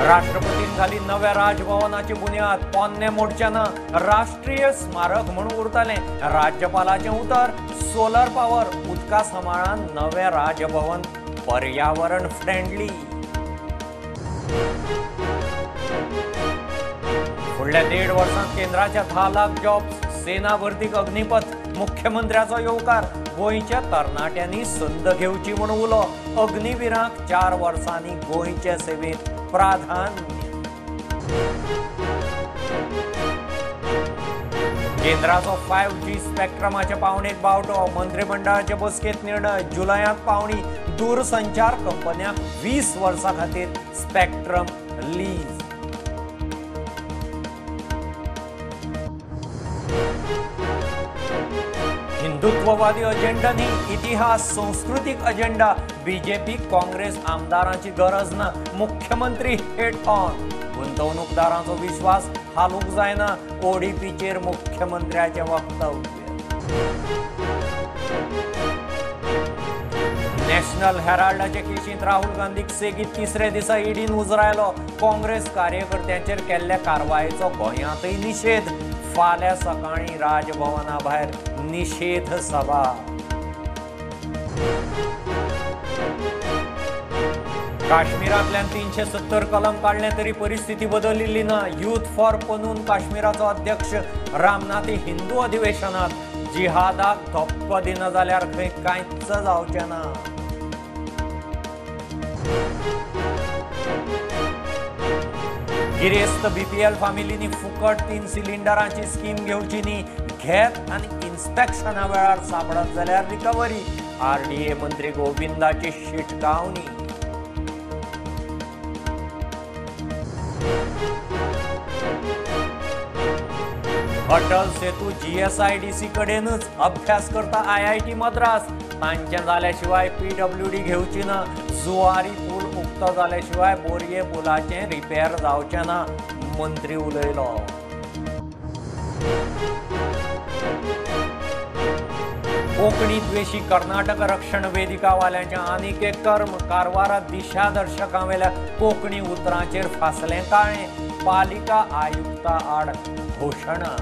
राष्ट्रपतीन घाली नव्या राजभवनाची बुन्याद. पोन्ने मोडचें ना, राष्ट्रीय स्मारक म्हणून उरतलें. राज्यपालाचें उतर, सोलर पावर उदका सांबाळान नवें राजभवन पर्यावरण फ्रेंडली. फुडल्या 1.5 वर्सांत केंद्राच्या 10 लाख जॉब्स, सेना भरतीक अग्निपथ, मुख्यमंत्र्याचो येवकार. गोंयच्या तरणाट्यांनी संद घेवची म्हूण उलो. अग्निवीरांक 4 वर्सांनी गोंयचे सेवेंत प्राधान्य. केंद्राचो 5G स्पेक्ट्रमाचे पावणेक बावटो. मंत्रिमंडळाचे बसकेंत निर्णय. जुलयांत पावणी. दूरसंचार कंपन्यांक 20 वर्सां खातीर स्पेक्ट्रम लीज. हिंदुत्ववादी अजेंडा न्ही, इतिहास संस्कृतीक अजेंडा. बीजेपी काँग्रेस आमदारांची गरज ना, मुख्यमंत्री हेड ऑन. गुंतवणूकदारांचो विश्वास हालूंक जायना, ओडीपीचेर मुख्यमंत्र्याचें वक्तव्य. नॅशनल हेराल्डाचे केशींत राहुल गांधीक सेगीत 3रे दिसा ईडीन उजरायलो. काँग्रेस कार्यकर्त्यांचेर केल्ल्या कारवायेचो गोंयांतय निशेध. फाल्यां सकाळीं राजभवना भायर निशेध सभा. काश्मीरांतल्यान 370 कलम काडलें तरी परिस्थिती बदलिल्ली ना. युथ फॉर पनून काश्मीराचो अध्यक्ष रामनाथी हिंदू अधिवेशनात जिहादाक धपको दिना जाल्यार खंय कांयच जावचें ना. गिरेस्त बीपीएल फामिलींनी फुकट 3 सिलिंडरांची स्कीम घेवची न्ही, घेत आनी इन्स्पेक्शना वेळार सांपडत जाल्यार रिकव्हरी. आरडीए मंत्री गोविंदाची शिटकावणी. अटल सेतू जीएसआयडीसी कडेनच अभ्यास करता आयआयटी मद्रास. तांचें जाल्या शिवाय पीडब्ल्यूडी घेवची ना. जुवारी पूल उक्तो जाल्या शिवाय बोरये पुलाचें रिपेर जावचें ना, मंत्री उलयलो. कोंकणी द्वेशी कर्नाटक रक्षण वेदिकावाल्यांचें आनीक एक कर्म. कारवारा दिशादर्शकांवेल्या कोंकणी उतरांचेर फासलें काळें. पालिका आयुक्ता आड घोशणा.